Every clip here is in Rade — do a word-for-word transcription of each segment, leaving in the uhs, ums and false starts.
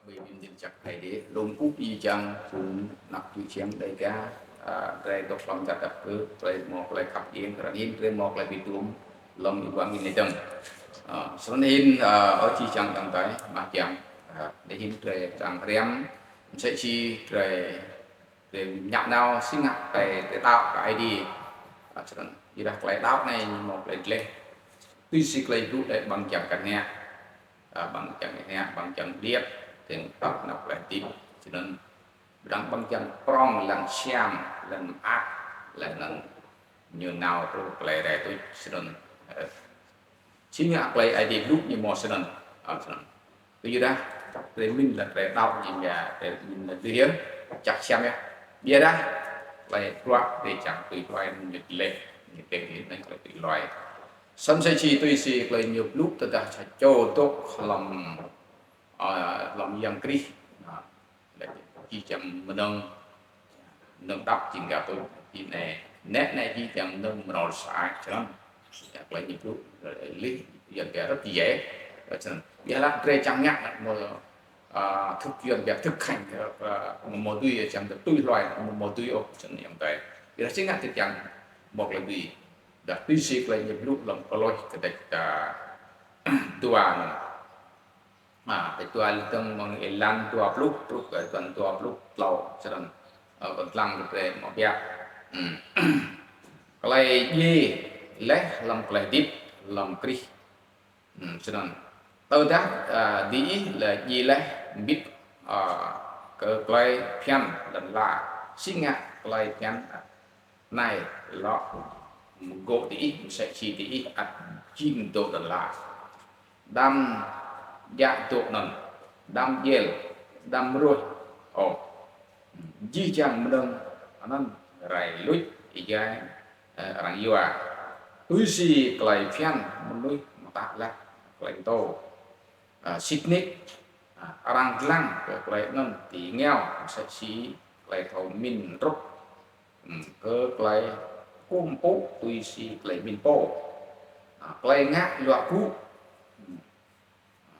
Bi bi mdĭl jăk Aê Diê, lŏ kkuh ih jang phung anak čô čiăng Dega, a, drei dôk hlăm čar dap kơ, drei mâo klei khăp iêng, kơ anăn drei mâo klei bi tuôm, hlăm êwa angĭn anei dơ̆ng. A, snăn hĭn, a, ơ ih jang dang tai, mah jang, a, anei hĭn drei čiăng hriăm, msĕ si drei, drei mñă nao si ngă klei drei đăo kơ Aê Diê. A, snăn, ƀiădah klei đăo anei ñu mâo klei dleh. Tui si klei blŭ leh ƀăng jang kniă. A, ƀăng jang kniă, ƀăng jang điêt, tĭng tăp nao klei hdĭp. Snăn, ƀiădah ƀăng jang prŏng lăn siam, lăn mơak, leh anăn ñu nao truh klei rai tuč, snăn, ơ, si ngă klei Aê Diê blŭ ñu mâo snăn, a, snăn. Kyuadah, drei mĭn leh drei đăo ñu ya, drei mĭn leh drei yơh, čăk siam yơh. Ƀiădah, klei bruă drei čiăng tui hluê ñu dleh, ñu dleh ñu anăn klei tui hluê. Snăn msĕ si tui si klei ñu blŭ tơdah sa čô dôk hlăm, a, hlăm Yang Krist. A, leh jih jang mnơ̆ng, mnơ̆ng đăp jing găp tuč, jih anei, nĕ nĕ jih jang mnơ̆ng mrâo sơăi, snăn. Ya, klei ñu blŭ, leh, Yuăn pia rất dễ, snăn. Ƀiădah drei čiăng ngă, mâo, a, thực, Yuăn pia thực hành, a, mâo mâo dưi, čiăng tui hluê, mâo mâo dưi ôh, snăn ayŏng adei. Ƀiădah si ngă drei čiăng mâo klei dưi. Dah tui si klei ñu blŭ hlăm Kôlôs kdrêč, a, dua anăn. A, kdrêč dua leh dơ̆ng mơ̆ng êlan dua pluh, truh kơ êlan dua pluh tlâo, snăn, ơ, kâo dlăng kơ drei mâo biă. Hmm. Klei djiê leh hlăm klei hdĭp, hlăm Krist. Hmm, snăn. Tơdah, a, diih leh djiê leh mbĭt, a, kơ klei bhiăn lăn ala, si ngă klei bhiăn, a, anei lŏ mgô̆ diih, msĕ si diih ăt jing dôk lăn ala. Đăm djă dôk anăn, đăm djel, đăm ruêh ôh. Jih jang mnơ̆ng anăn rai luč êjai, ơ, arăng yua. Tui si klei bhiăn mnuih mtă leh klei mtô. A, sĭt nik, a, arăng dlăng kơ klei anăn ti êngao, msĕ si klei thâo mĭn mtrŭt, hmm, kơ klei kkuh mpŭ tui si klei mĭn pô. A, klei ngă luă gŭ, hmm,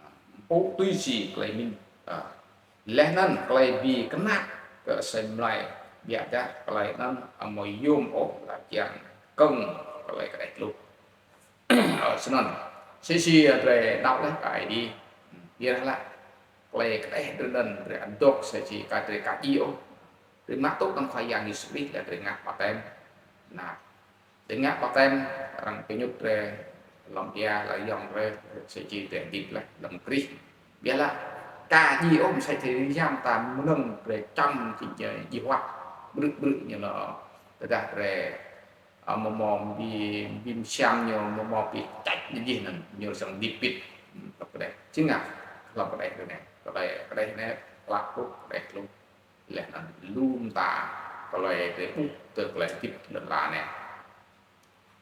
a, mpŭ tui si klei mĭn, a, leh anăn klei bi knap kơ asei mlei, ƀiădah klei anăn amâo yuôm ôh lač čiăng kơ̆ng klei kđeh tluh. Ơ, snăn. Msĕ si drei đăo leh kơ Aê Diê. Ƀiădah lač klei kđeh drei anăn drei ăt dôk msĕ si ka drei ka djiê ôh. Drei mă tŭ kơ Khua Yang Yêsu Krist leh drei ngă ƀaptem. Nah, drei ngă ƀaptem, arăng kñŭt drei hlăm êa, hlăm ayŏng drei, msĕ si drei hdĭp leh hlăm Krist. Ƀiădah lač ka djiê ôh msĕ si yang ta mnơ̆ng drei čăm ti djiê, djiê huă, ƀrư̆ ƀrư̆ ñu lŏ. Tơdah drei, a, amâo mâo bi, bi msiam ñu, amâo mâo bi čăč ñu jih anăn, ñu srăng hdĭp pĭt. Hmm, hlăm kđeh. Si ngă, hlăm kđeh drei anei. Kđeh, kđeh anei, klă kkuh, kđeh tluh. Leh anăn lu mta klei drei ƀuh tơ klei hdĭp lăn ala anei.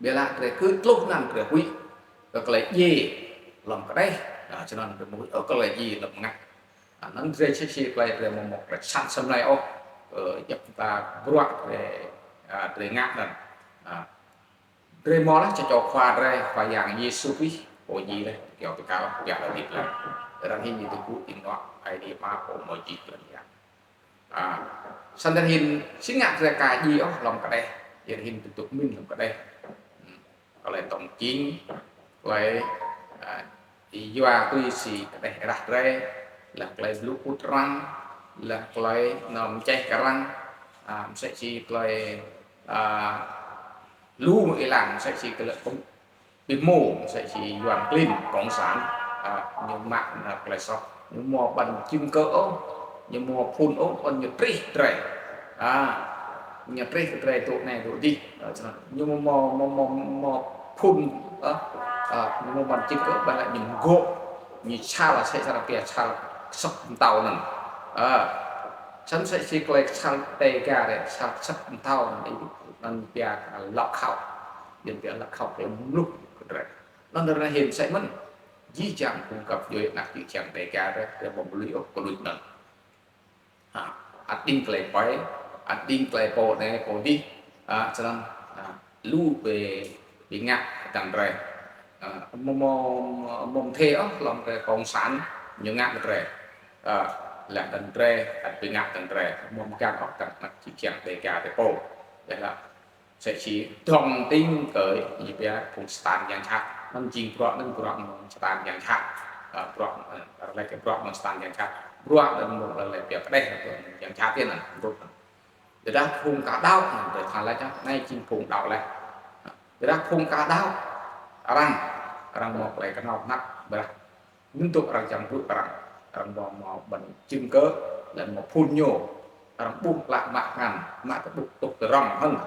Ƀiădah lač drei kơ tluh anăn drei huĭ kơ klei djiê hlăm kđeh. A, snăn drei mâo huĭ, ơ, klei djiê hlăm mngăt. A, anăn drei msĕ si klei drei amâo mâo klei săn asei mlei ôh, ơ, djăp mta bruă drei, a, drei ngă anăn. A, drei mâo leh sa čô khua drei, Khua Yang Yêsu Krist, pô djiê leh, kyâo bi kal, pia leh hdĭp leh. Arăng hĭn ñu dôk gŭ ti anôk Aê Diê Ama pô mâo jih klei yang. A, snăn hĭn si ngă drei ka djiê ôh hlăm kđeh, drei hĭn dôk mĭn hlăm kđeh. Hmm. Klei tông čing, klei, a, yua tui si kđeh êrah drei, leh klei blŭ kŭt arăng, leh klei nao mčeh kơ arăng, a, msĕ si klei, a, lu êlan, msĕ si klei pơm-, bi mâo, msĕ si Yuăn klin, cộng sản, a, ñu mă, a, klei soh. Ñu amâo ƀuăn chứng cứ ôh, ñu amâo phŭn ôh, ƀuăn ñu trih drei. A, ñu trih drei tŭ anei tŭ dih. A, snăn. Ñu amâo, amâo, amâo, amâo phŭn, a, a, ñu amâo ƀuăn chứng cứ, ƀiădah ñu mgô̆, ñu čhal, msĕ si arăng pia čhal ksăp mtâo anăn. A, snăn msĕ si klei čhal Dega drei, čhal ksăp mtâo anăn, anăn pia lŏ khăo. Anăn pia lŏ khăo klei mluk kơ drei. Anăn drei hĭn msĕ mơh. Jih jang phung găp djuê anak čô čiăng Dega drei, drei amâo lui ôh kơ luč anăn. Ha, ăt đĭng klei ƀai, ăt đĭng klei pô anei pô dih, a, snăn, a, lu bi, bi ngă hdơ̆ng drei. A, amâo, amâo, amâo mthê ôh hlăm klei cộng sản ñu ngă kơ drei. A, Leh anăn drei, ăt bi ngă kơ drei, mâo mgang ôh kơ anak čư̆ čiăng Dega drei pô. Leh anăn, msĕ si dŏng tĭng kơ ñu pia phung Satan yang jhat. Anăn jing bruă anăn bruă mơ̆ng Satan yang jhat. Ơ, bruă, ơ, arăng lač kơ bruă mơ̆ng Satan yang jhat. Bruă anăn mơ̆ng arăng lač pia kđeh, yang jhat anăn, bruă anăn. Tơdah phung ka đăo, drei thâo lač, anei jing phung đăo leh. Tơdah phung ka đăo, arăng, arăng mâo klei knhâo hnăk, ƀiădah Mĭn dôk arăng čiăng blŭ arăng, arăng mâo, mâo bằng chứng kơ, leh anăn mâo phŭn ñu, arăng ƀuh klă mă ngăn, mă kơ ƀuh tŭk kơ rŏng hŏng.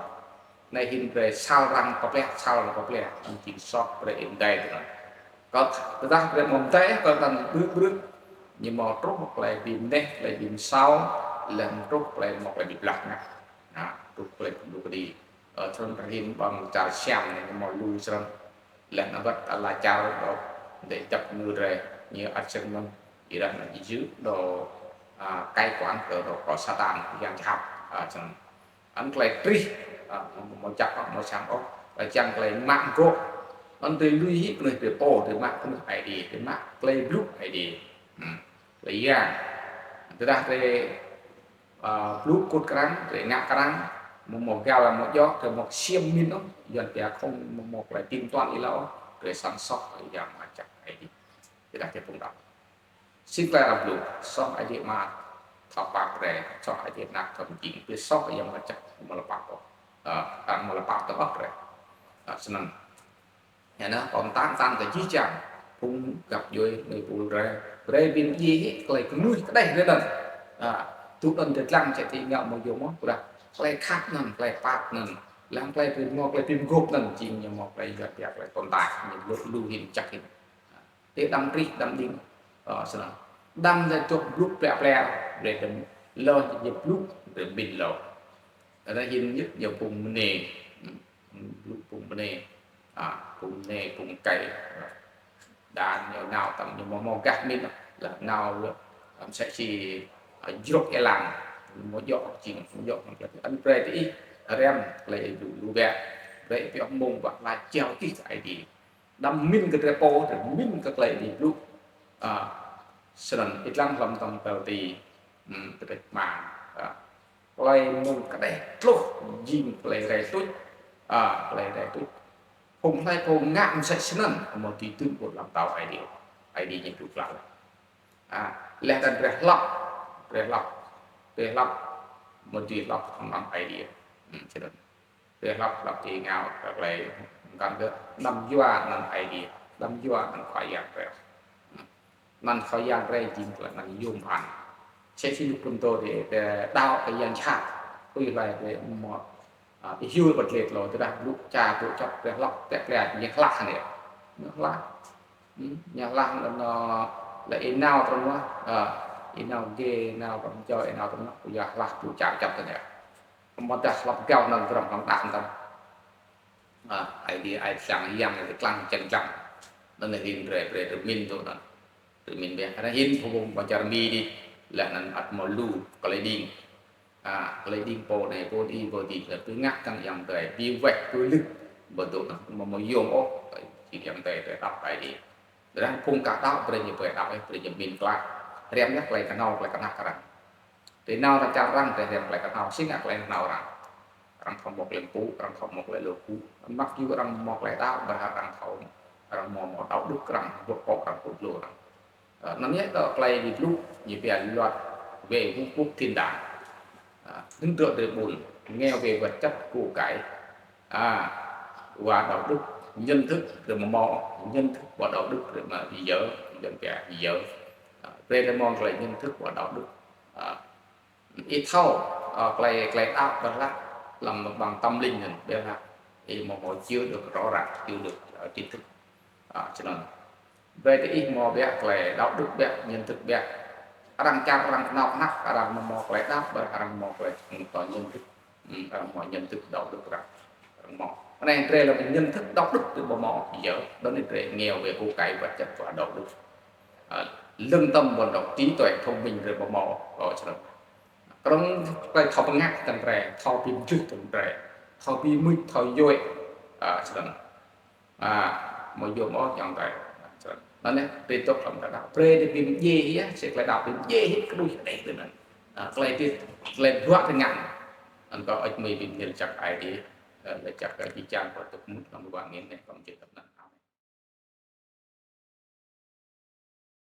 Anei hĭn drei sal arăng pơpleh, sal arăng pơpleh, anăn jing soh brei êdei tơ anăn. Kơ tơdah drei mâo mdei, kơ anăn ƀrư̆ ƀrư̆, ñu mâo truh klei bi mneh, klei bi msao, leh anăn truh klei mâo klei bi blah ngă. Nah, truh klei bi blŭ kđi. Ơ, snăn drei hĭn ƀăng čar Siam anei ñu mâo lu snăn. Leh anăn wăt ala čar dôk, dê dăp ngư drei, ñu ăt snăn mơh, êrah anăn jih jih dôk, a, cai quản kơ dôk kơ Satan, yang jhat, a, snăn. Anăn klei trih, a, mâo, mâo čăk ôh, mâo sang ôh, klei čiăng klei mă gô̆. Anăn drei lui hĭ knuih drei pô, drei mă knuih Aê Diê, drei mâo klei blŭ Aê Diê. Hmm. Klei yang. Tơdah drei, a, blŭ kŭt kơ arăng, drei ngă kơ arăng, mâo, mâo găl, mâo djŏ, drei mâo ksiêm mĭn ôh, Yuăn pia không mâo, mâo klei tìm toán êlâo, drei săng soh, yang mă čăk Aê Diê. Tơdah drei phung đăo. Sĭt klei arăng blŭ, soh Aê Diê Ama, thâo pap drei, soh Aê Diê Anak, thâo mjing, bi soh yang mă čăk, mâo lŏ pap ôh. A, arăng mâo lŏ pap ôh drei. A, snăn. Anei, kâo mtă mtăn kơ jih jang, phung găp djuê, mnuih pul drei, brei bi mdjiê hĕ klei knuih kđeh drei anăn. A, tŭ anăn drei dlăng čĕ ti ngă mâo yua mơh, ƀiădah klei khăp anăn, klei pap anăn, leh anăn klei bi mâo, klei bi mguôp anăn, jing ñu mâo klei găt ya, klei tồn tại, ñu lu, lu hĭn čăk hĭn. Ti đăm trih, đăm đing, ơ, snăn. Đăm leh dôk blŭ plĕ plĕ, brei đăm lŏ ñu blŭ, brei ƀĭn lŏ. Anăn hĭn ñu, ñu phung mnê, hmm, blŭ phung mnê, a, phung mnê, phung êkei, đa ñu nao tăm ñu mâo, mâo gah mĭn, leh nao, a, msĕ si, a, jrôk êlan, mâo djŏ jing, mâo djŏ, anăn brei diih, hriăm, klei lu, lu bĕ, brei pioh mông wah lač jao kih kơ Aê Diê. Đăm mĭn kơ drei pô, drei mĭn kơ klei Aê Diê blŭ. A, snăn ih dlăng hlăm tăm pêl ti, hmm, kdrêč êma, a, klei mơ̆ng kđeh tluh jing klei rai tuč, a, klei rai tuč. Phung hlei pô ngă msĕ snăn, amâo dưi dưn ƀuôn ala mtao Aê Diê. Aê Diê ñu blŭ klă. A, leh anăn drei hlăp, drei hlăp, drei hlăp, amâo dưi hlăp hŏng anăn Aê Diê. Hmm, snăn. Drei hlăp, hlăp ti êngao, kơ klei mkăn kơ đăm yua anăn Aê Diê, đăm yua anăn Khua Yang drei. Anăn Khua Yang drei jing klei anăn yuôm bhăn. Msĕ si ñu phŭn tô drei, drei đăo kơ yang jhat. Tui hlue drei mâo, a, hiu ƀăt lĕ tlâo, tơdah blŭ ča, blŭ čăp, drei hlăp, tĕ plĕ, ñu hlah anei. Ñu hlah. Hmm, ñu hlah anăn, a, leh ênao trŭn mơh, a, ênao gê, ênao trŭn jâo, ênao trŭn mơh, kyua hlah blŭ ča čăp anei. Amâodah hlăp gao anăn grăm hlăm đah mtam. A, Aê Diê, Aê Săng Yang, Aê Diê klang čang čang. Anăn hĭn drei, drei, drei mĭn tŭ anăn. Drei mĭn bĕ. Anăn hĭn phung ƀăng čar Mi dih. Leh anăn ăt mâo lu klei đing. A, klei đing pô anei, pô dih, pô dih. Leh bi ngă kơ yang drei, bi weh, bi lưk. Ƀiădah anăn, amâo, amâo yuôm ôh. Jing yang drei, drei đăo Aê Diê. Drei phung ka đăo, brei ñu brei đăo, brei ñu mĭn klă. Hriăm yơh klei knhâo, klei knhăk arăng. Drei nao arăng čar arăng, drei hriăm klei knhâo, si ngă klei knhâo arăng. Arăng thâo mâo klei mpŭ, arăng thâo mâo klei lŏ kŭ. Măk yua arăng mâo klei đăo, ƀiădah arăng thâo, arăng mâo, mâo đạo đức arăng, boh kŏ arăng, boh dlô arăng. Ơ, anăn yơh kơ klei bi blŭ, ñu pia luật về vương quốc thiên đàng. Ơ, hưn drŏ drei ƀuôn, nghèo về vật chất của cải. A, wa đạo đức, nhận thức drei mâo mâo, nhận thức wa đạo đức drei mâo yơh, Yuăn pia yơh. A, drei mâo klei nhận thức wa đạo đức. A, ih thâo, a, klei, klei đăo ƀiădah hlăm bằng tâm linh anăn, ƀiădah ih mâo, mâo chưa được rõ ràng, chưa được, a, chính thức. A, snăn. Brei diih mâo biă klei đạo đức biă, nhận thức biă. Arăng čar arăng knhâo hnăk, arăng mâo, mâo klei đăo, ƀiădah arăng mâo klei, hmm, tơ nhận thức. Hmm, arăng mâo nhận thức đạo đức arăng. Arăng mâo. Anei drei lŏ nhận thức đạo đức drei ƀu mâo. Yơh, anăn drei nghèo về của cải vật chất và đạo đức. A, lương tâm và đạo trí tuệ thông minh drei ƀu mâo. Ơ, snăn. Knŏng klei thâo bi ngă hdơ̆ng drei, thâo bi mdlưh hdơ̆ng drei, thâo bi mưč, thâo yuĕ. A, snăn. A, amâo yuôm ôh yang drei. Snăn. Anăn leh, drei dôk hlăm klei đăo. Brei drei bi mdjiê yơh, si klei đăo bi mdjiê yơh, knuih đei ti anăn. A, klei ti, klei bruă ti ngăn. Anăn kâo ăt mĭn bi mdjiê lač jăk Aê Diê, ơ, lač jăk kơ jih jang kâo dôk mŭt hlăm wang anei, kâo mčit tăp na.